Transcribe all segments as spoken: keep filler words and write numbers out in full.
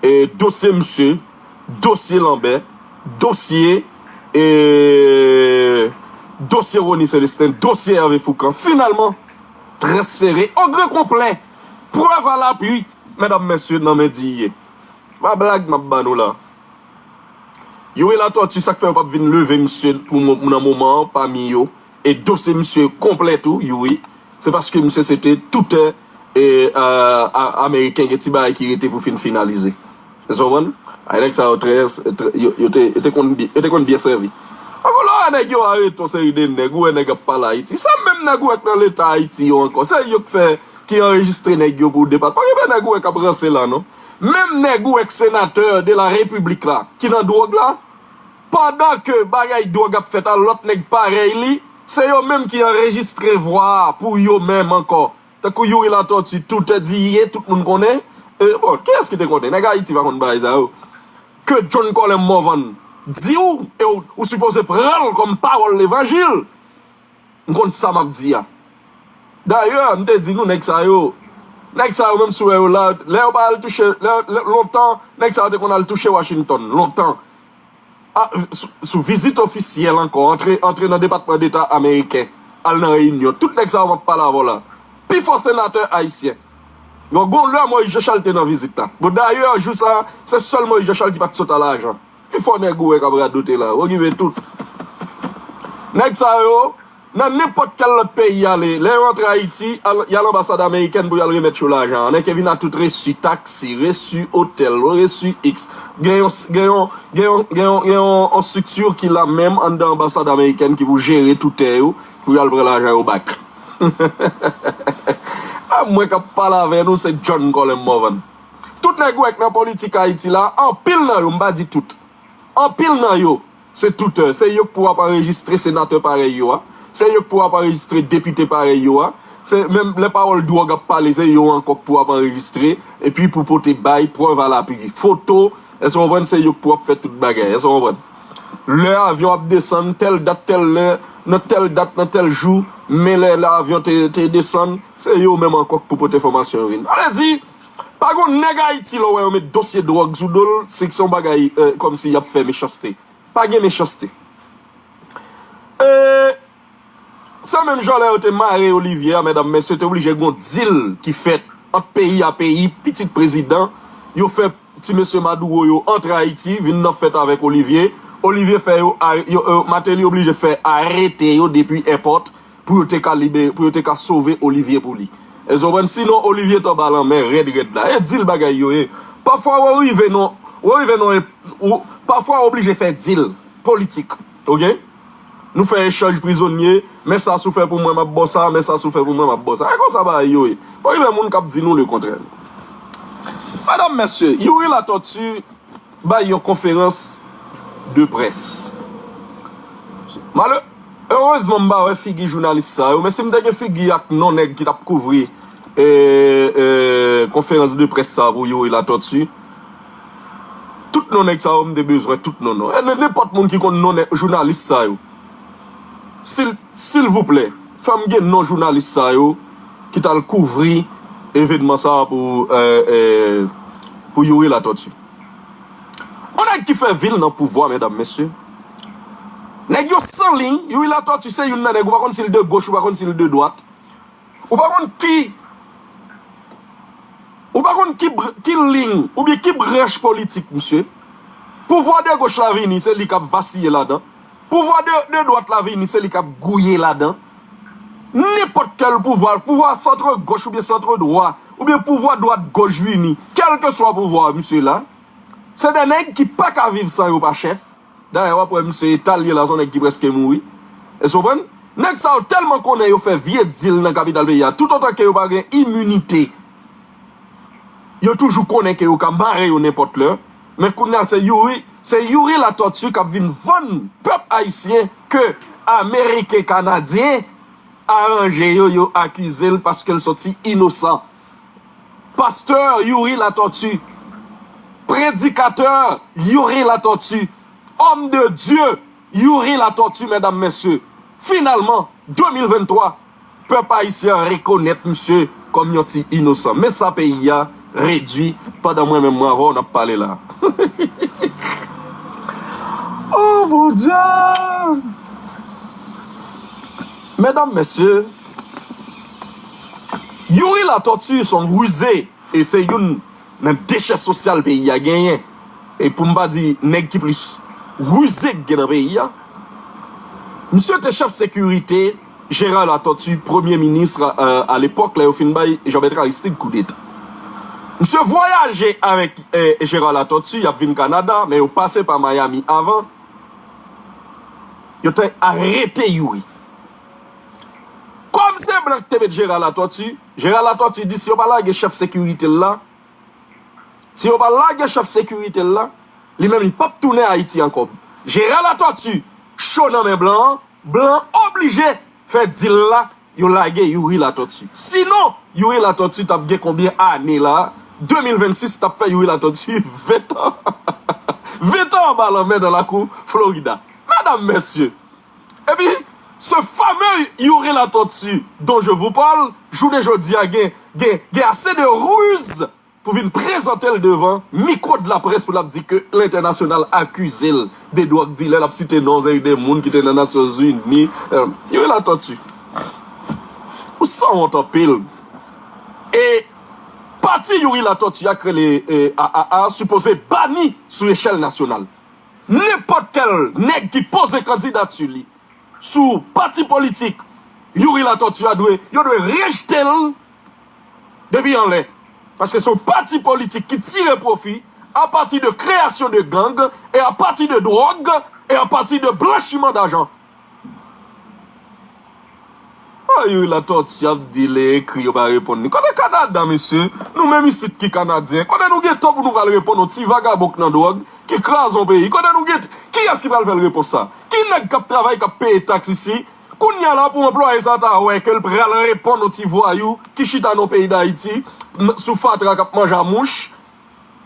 e, dosye misye, dosye Lanbè, dosye, e, dosye Rony Celestin, dosye Hervé Fourcand, finalman transfere o gran konplè, prèv a lapui, medam, mesye, nan men Diye. Pa blag m ap ba nou la. Youri Latortue, sa k fè yo p ap vin leve misye pou mo- nan moman an pami yo, e dosye misye konplè tou, Youri, se paske misye se te toutè e, a- a- ameriken, gen ti bagay ki rete pou fin finalize. Èske w konprann? Ay, nèg sa yo trè, trè- yo, yo te, yo te konn bi- yo te konn byen sèvi. Ankò lè w wè nèg yo arete yon seri de nèg, ou wè nèg ap pale Ayiti. Se menm nèg ou wè k nan leta Ayiti yo ankò. Se yo k fè, ki anrejistre nèg yo pou depat. Pa gen nèg ou wè k ap ranse la, non. Menm nèg ou wè k senatè de la repiblik la, ki nan dwòg la, pandan ke bagay dwòg ap fèt a lòt nèg parèy li, se yo menm ki anrejistre vwa a pou yo menm ankò. Tankou Youri Latortue, toutè Diye, tout moun konnen. E, bon, kiyès ki te konnen? Nèg Ayiti pa konn bagay sa yo. Ke John Colin Morvan di w, e w, ou sipoze pran l kòm pawòl levanjil. M konn sa m ap di a. Dayè, m te di nou nèg sa yo, nèg sa yo menm si w wè yo la, lè yo pa al touche, lè, lè, lontan, nèg sa yo te konn al touche Washington, lontan. A, sou, sou vizit ofisyèl ankò, antre, antre nan Depatman Deta ameriken, al nan reyinyon. Tout nèg sa yo m ap pale avè w la. Pifò senatè ayisyen. Bon, gon lè Moïse Jean Charles te nan vizit la. Bon, dayè, jou sa, se sèl Moïse Jean Charles ki pa t sot a lajan. Pifò nèg ou wè k ap radote la, okipe tout. Nèg sa yo, nan nenpòt kèl lòt peyi y ale, lè yo antre Ayiti, al- y al anbasad amerikèn pou y al remèt yo lajan an. Nèg yo vin a tout resi taksi, resi otèl, resi X. Gen yon, gen yon, gen yon, gen yon, gen yon, yon estrikti ki la menm anndan anbasad amerikèn ki pou jere toutè yo, pou y al pran lajan yo back. A mwen k ap pale avè nou, se John Colin Morvan. Tout nèg ou wè k nan politik Ayiti la, anpil nan yo, m pa di tout, anpil nan yo, se toutè. Se yo k pou ap anrejistre senatè parèy yo a. Se yo k pou ap anrejistre depite parèy yo a. Se menm lè pawòl dwòg ap pale, se yo ankò k pou ap anrejistre. Epi pou pote bay, prèv a lapui. Foto, èske w konprann? Se yo k pou ap fè tout bagay. Èske w konprann? Lè avyon ap desann, tèl dat, tèl lè, nan tèl dat, nan tèl jou, men lè, lè avyon te, te desann, se yo menm ankò k pou pote enfòmasyon yo vin. Sa vle di, pa gon nèg Ayiti lè w wè yo met dosye dwòg sou do l, se, se yon bagay, eh, kòmsi y ap fè mechanste. Pa gen mechanste. E, se menm jan lè yo te mare Olivier a, medam, mesye, te oblije gon dil ki fèt ant peyi a peyi, pitit prezidan, yo fè ti mesye Maduro yo antre Ayiti, vin nan fèt avèk Olivier. Olivier fè yo, a- yo, yo Martelly oblije fè arete yo depi èpòt pou yo te ka libere, pou yo te ka sove Olivier pou li. Èske w konprann? Sinon, Olivier t anba lanmè rèd rèd la. E dil bagay yo ye. Pafwa, w rive non, w rive non, ou, pafwa w oblije fè dil politik. Oke? Nou fè echanj prizonye, men sa si w fè pou mwen, m ap ba w sa, men sa si w fè pou mwen, m ap ba w sa. E konsa bagay yo ye. Pa gen moun k ap di nou lekontrè. Medam, mesye, Youri Latortue bay yon konferans de près. Malè, erezman, m pa wè figi jounalis sa yo, men si m te gen figi ak non nèg ki t ap kouvri, e, e, konferans de près sa pou Youri Latortue, tout non nèg sa yo, m te bezwen tout non, non. E, n- nenpòt moun ki konn non nèg- jounalis sa yo, sil- silvouplè, fè m gen non jounalis sa yo ki t al kouvri evènman sa a pou, e, e, pou Youri Latortue. Yon nèg ki fè vi l nan pouvwa, medam, mesye. Nèg yo san liy, Youri Latortue se youn nan nèg, ou pa konn si l de goch, ou pa konn si l de dwat. Ou pa konn ki, ou pa konn ki, br- ki liy, oubyen ki branch politik, misye. Pouvwa de goch la vini, se li k ap vasiye ladan. Pouvwa de, de dwat la vini, se li k ap gouye ladan. Nenpòt kèl pouvwa, pouvwa santre goch oubyen santre dwa, oubyen pouvwa dwat goch vini, kèlkeswa pouvwa misye la, se de nèg ki pa ka viv san yo pa chèf. Dayè, w ap wè misye eta l ye la, se yon nèg ki prèske mouri. Èske w konprann? Nèg sa yo tèlman konnen yo fè vye dil nan kapital peyi a, toutotan ke yo pa gen iminite, yo toujou konnen ke yo ka mare yo nenpòt lè. Men kounye a, se Youri, se Youri Latortue k ap vin vann pèp ayisyen ke Ameriken, Kanadyen aranje yo, yo akize l paske l soti inosan. Pastè Youri Latortue, predikatè Youri Latortue, homme de Dieu Youri Latortue, medam, mesye. Finalman, de mil venntwa, pèp ayisyen an rekonèt misye kòm yon ti inosan. Men sa peyi a redui pandan mwen menm mwen avè w n ap pale la. Oh Bondye! Medam, mesye, Youri Latortue se yon rize e se youn nan dechè sosyal peyi a genyen. E pou m pa di nèg ki plis rize k gen nan peyi a, misye te chèf sekirite Gérard Latortue, premye minis, euh, alepòk, lè yo fin bay Jean Bertrand Aristide koudeta. Misye vwayaje avèk, euh, Gérard Latortue, y ap vin Kanada, men yo pase pa Miami avan. Yo te arete Youri. Kòm se blan ki te met Gérard Latortue, Gérard Latortue di si yo pa lage chèf sekirite l la, si yo pa lage chèf sekirite l la, li menm li p ap tounen Ayiti ankò. Gérard Latortue cho nan men blan an, blan an oblije fè dil la, yo lage Youri Latortue. Sinon, Youri Latortue t ap gen konbyen ane la? De mil vennsis t ap fè Youri Latortue ven tan. Ven tan anba lanmè nan lakou Florida. Medam, mesye, epi, ce fameux Youri Latortue dont je vous parle, jounen jodi a gen, gen, gen ase de ruz pou vin prezante l devan mikwo de la près pou l ap di ke lentènasyonal akize l de dwòg dilè, l ap site non de moun ki te nan Nasyonzini. Euh, Youri Latortue, ou sanwont anpil. E pati Youri Latortue a k rele, eh, A A A sipoze bani sou echèl nasyonal. Nenpòt kèl nèg ki poze kandidati li sou pati politik Youri Latortue a dwe, yo dwe rejte l depi anlè. Paske se yon pati politik ki tire pwofi apati de kreyasyon de gang e apati de dwòg e apati de blanchiman dajan. Ah, Youri Latortue ap di lè ekri yo pa reponn li. Kote Kanada, mesye? Nou menm isit ki Kanadyen. Kote nou gen tan pou nou pral reponn yon ti vagabon k nan dwòg, ki kraze yon peyi? Kote nou gen, kiyès ki pral fè l repons sa? Ki nèg k ap travay, k ap peye taks isi? Kounye a la pou anplwaye sa ta wè ke l pral reponn yon ti vwayou ki chita nan peyi Dayiti, n-, sou fatra k ap manje a mouch.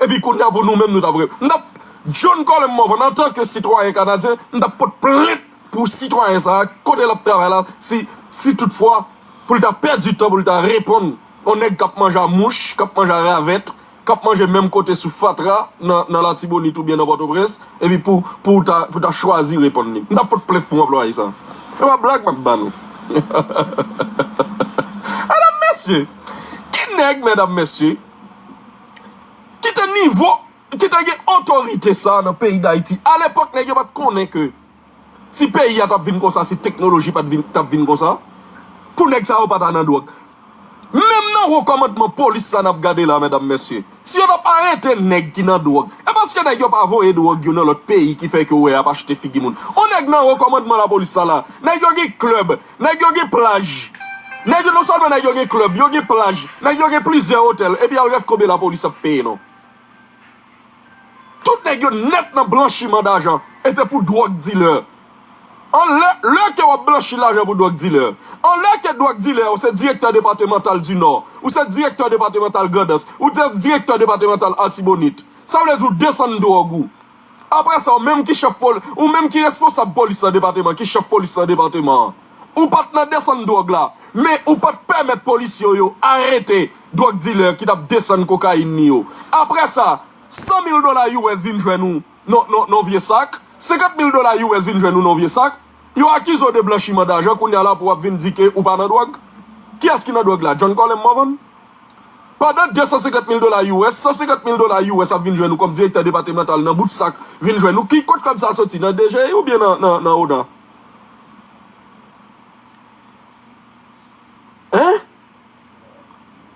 Epi kounye a pou nou menm nou t ap re-, n t ap, John Colem Morvan, antanke sitwayen kanadyen, m t ap pot plent pou sitwayen sa a, kote l ap travay la, si, si toutfwa, pou l ta pèdi tan, pou l ta reponn yon nèg k ap manje a mouch, k ap manje a ravèt, k ap manje menm kote sou fatra, nan, nan Latibonit oubyen nan Pòtoprens, epi pou, pou w ta, pou w ta chwazi reponn li. M t ap pot plent pou anplwaye sa a. Se pa blag m ap ba nou. Medam, mesye, ki nèg, medam, mesye, ki te nivo, ki te gen otorite sa a nan peyi Dayiti. Alepòk, nèg yo pa t konnen ke si peyi a t ap vin konsa, si teknoloji pa t vin, t ap vin konsa, pou nèg sa yo pa ta nan dwòg. Menm nan wo kòmandman polis sa n ap gade la, medam, mesye, si yo t ap arete nèg ki nan dwòg, e paske nèg yo pa voye dwòg yo nan lòt peyi ki fè ke w wè y ap achte figi moun. On nèg nan wo kòmandman lapolis sa la, nèg yo gen klèb, nèg yo gen plaj. Nèg yo, non sèlman nèg yo gen klèb, yo gen plaj, nèg yo gen plizyè otèl, epi al gad konbyen lapolis ap peye non. Tout nèg yo nèt nan blanchiman dajan, e te pou dwòg dilè. Anlè, lè ke w ap blanchi lajan pou dwòg dilè, anlè ke dwòg dilè, ou se direktè depatmantal di Nò, ou se direktè depatmantal Grandans, ou se direktè depatmantal Latibonit, sa vle di w desann dwòg ou. Apre sa, ou menm ki chèf pol-, ou menm ki responsab polis nan depatman, ki chèf polis nan depatman an, ou pa t nan desann dwòg la, men ou pa t pèmèt polisye yo arete dwòg dilè ki t ap desann kokayin li yo. Apre sa, san mil dola U S vin jwenn ou nan, nan, nan vye sak, senkant mil dola U S vin jwenn ou nan vye sak, yo akize w de blanchiman dajan, kounye a la pou w ap vin di ke ou pa nan dwòg. Kiyès ki nan dwòg la? John Colem Morvan? Pandan de san senkant mil dola U S, san senkant mil dola U S ap vin jwenn ou kòm direktè depatmantal nan bout sak, vin jwenn ou. Ki kot kòb sa soti? Nan D G I oubyen nan, nan, nan ONA? Hein?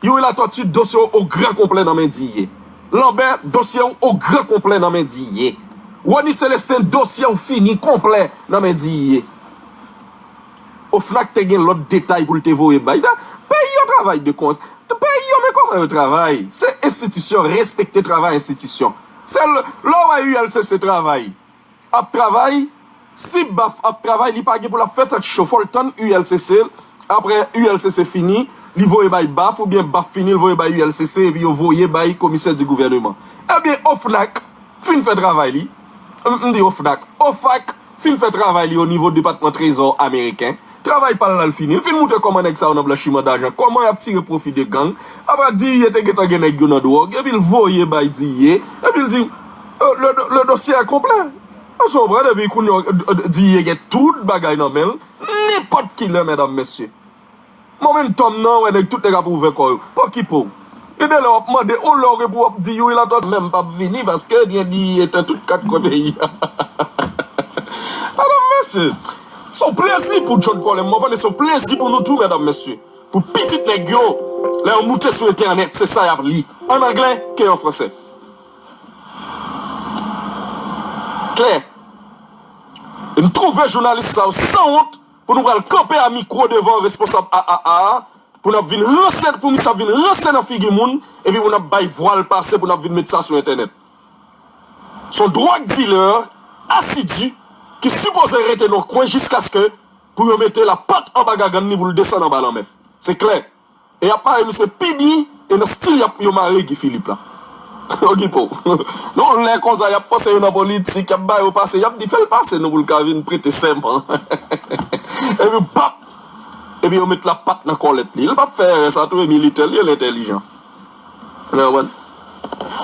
Youri Latortue, dosye w o gran konplè nan men D E A. Lambert, dosye w o gran konplè nan men D E A. Rony Célestin, dosye w fini konplè nan men D E A. OFNAC te gen lòt detay pou l te voye bay. Peyi yo travay de kons-, peyi yo, men kòman yo travay? Se enstitisyon, respekte travay enstitisyon. Se l-, lè w wè U L C C travay, ap travay, si BAF ap travay, li pa gen pou l ap fè tèt cho, fò l tann U L C C, apre U L C C fini, li voye bay BAF, oubyen BAF fini, l voye bay U L C C, epi yo voye bay komisè di gouvèneman. Ebyen, OFNAC fin fè travay li. M, m di OFNAC, OFAC fin fè travay li o nivo depatman trezò ameriken. Travay pa l la l fini. L fin moutre kòman nèg sa yo nan blanchiman dajan, kòman y ap tire pwofi de gang. Apre, Diye te gentan gen nèg yo nan dwòg, epi l voye bay Diye, epi l di, euh, le, le dossier est complet. Èske w konprann? Epi kounye a, euh, Diye gen tout bagay nan men l. Nenpòt ki lè, medam, mesye. Momentum nan, wè nèg, tout nèg ap ouvè kò yo. Pokipo. Gen de lè w ap mande, on lè w gen pou w ap di, wi, la, tò, menm p ap vini, paske byen di, etan tout kat kwen peyi a. Medam, mesye, se yon plezi pou John Colem, mwen konnen se yon plezi pou nou tou, medam, mesye. Pou pitit nèg yo, lè yo moute sou entènèt, se sa y ap li. An anglè, ke an fransè. Klè. E m twouve jounalis sa yo sanwont pou nou pral kanpe a mikwo devan responsab A A A a, pou n ap vin ranse, pou misye ap vin ranse nan figi moun, epi pou n ap bay vwal pase, pou n ap vin met sa sou entènèt. Se yon drug dealer asidi ki sipoze rete nan kwen jiskaske pou yo mete lapat anba gagann li pou l desann anba lanmè. Se klè. E y ap mare misye pi byen, e nan stil y ap, yo mare Guy Philippe la. Okipe w. Non, lè konsa, y ap panse yo nan politik, y ap ba yo pase, y ap di, "Fè l pase nou pou l ka vin prete sèman." Epi, pap! Epi yo met lapat nan kòlèt li. Li p ap fè erè sa tou, e militè, li, li entèlijan. Ou konprann?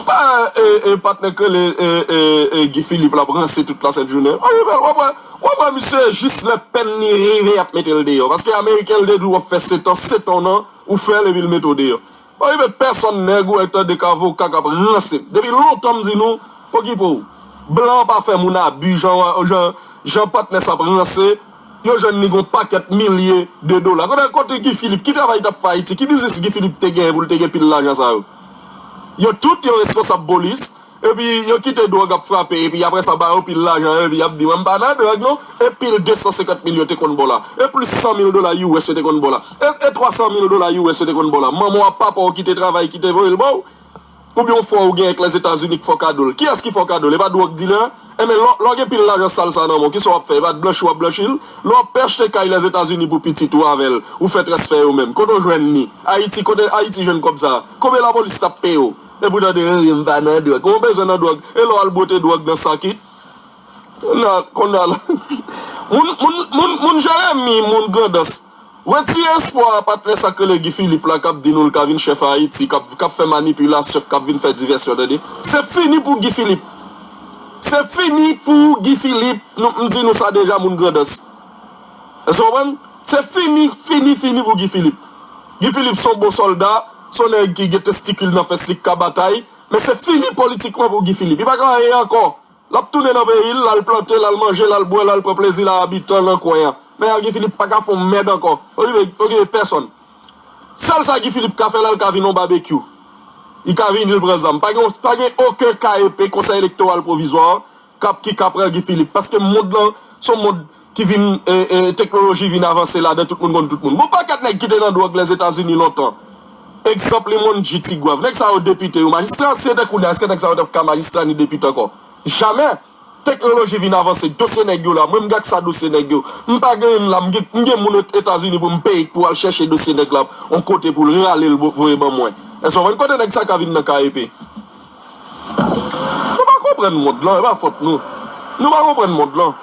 Pa, e, e, patnè k rele, e, e, e, Guy Philippe la ap ranse tout lasent jounen. W ap wè, w ap wè, w ap wè misye jis lè pèn li rive, y ap mete l deyò. Paske ameriken, l te di w ap fè sèt an, sèt an nan, ou fè l epi l mete w deyò. Pa rive pèsonn nèg ou wè tande k avoka k ap ranse. Depi lontan m di nou, pokipo w. Blan pa fè moun abi, jan, jan, jan patnè sa ap ranse, yo jwenn li gon pakèt milye de dola. Kote, kote Guy Philippe, ki travay li t ap fè Ayiti, ki biznis Guy Philippe te genyen pou l te gen pil lajan sa yo? Yo tout yo responsab polis, epi yo kite dwòg ap frape, epi apre sa ba yo pil lajan, epi y ap di, "Mwen m pa nan dwòg non," e pil de san senkant mil yo te konn ba w la, e plis san mil dola U S yo te konn ba w la, e, e twa san mil dola U S yo te konn ba w la. Manman w ak papa w ki te travay, ki te voye l ba w. Oubyen yon frè w genyen k Lèzetazini k fè w kado l. Kiyès ki fè w kado l? E pa dwòg dilè? Enben, lè w, lè w gen pil lajan sal sa nan men w, kisa w ap fè? E pa blanchi w ap blanchi l? Lè w ap achte kay Lèzetazini pou pitit ou avè l, ou fè transfè yo menm. Kote w jwenn li? Ayiti, kote Ayiti jwenn kòb sa a? Konbyen lapolis t ap peye w? Epi w tande, "Eh, m pa nan dwòg." Ou bezwen nan dwòg. E lè w al bwote dwòg nan sakit? Konnya, konnya la. Moun, moun, moun, moun Jeremi, moun Grandans. Retire espwa a patnè sa k rele Guy Philippe la k ap di nou l ka vin chèf Ayiti, k ap, k ap fè manipilasyon, k ap vin fè divèsyon, tande. Se fini pou Guy Philippe. Se fini pou Guy Philippe. Nou, m di nou sa deja, moun Grandans. Èske w konprann? Se fini, fini, fini pou Guy Philippe. Guy Philippe se yon bon sòlda, se yon nèg ki gen testikil nan fès li, k ka batay, men se fini politikman pou Guy Philippe. Li pa ka anyen ankò. L ap tounen nan peyi l, l al plante, l al manje, l al bwè, l al pran plezi l a abitan nan kwen an. Men Guy Philippe pa ka fè yon mèd ankò. Okipe, okipe pèsonn. Sèl sa Guy Philippe ka fè la, l ka vin yon babekyou. Li ka vini, l pran zam. Pa gen, pa gen okenn K E P, Konsèy Elektoral Pwovizwa an, k ap, ki ka pran Guy Philippe. Paske mond lan, se yon mond ki vin, e, e, teknoloji vin avanse ladan, tout moun konn tout moun. Gon pakèt nèg ki te nan dwòg Lèzetazini lontan. Egzanp, Lemond G. Tigwav. Nèg sa yo depite, yo majistra, si se te kounye a, èske nèg sa yo t ap ka majistra ni depite ankò? Jamè! Teknoloji vin avanse, dosye nèg yo la, mwen m gen akse a dosye nèg yo. M pa gen youn la, m gen, m gen moun Etazini pou m peye pou al chèche dosye nèg la, yon kote pou l rale l vo-, voye ban mwen. Èske w konprann kote nèg sa ka vin nan K E P? Nou pa konprann mond lan, e pa fòt nou. Nou pa konprann mond lan.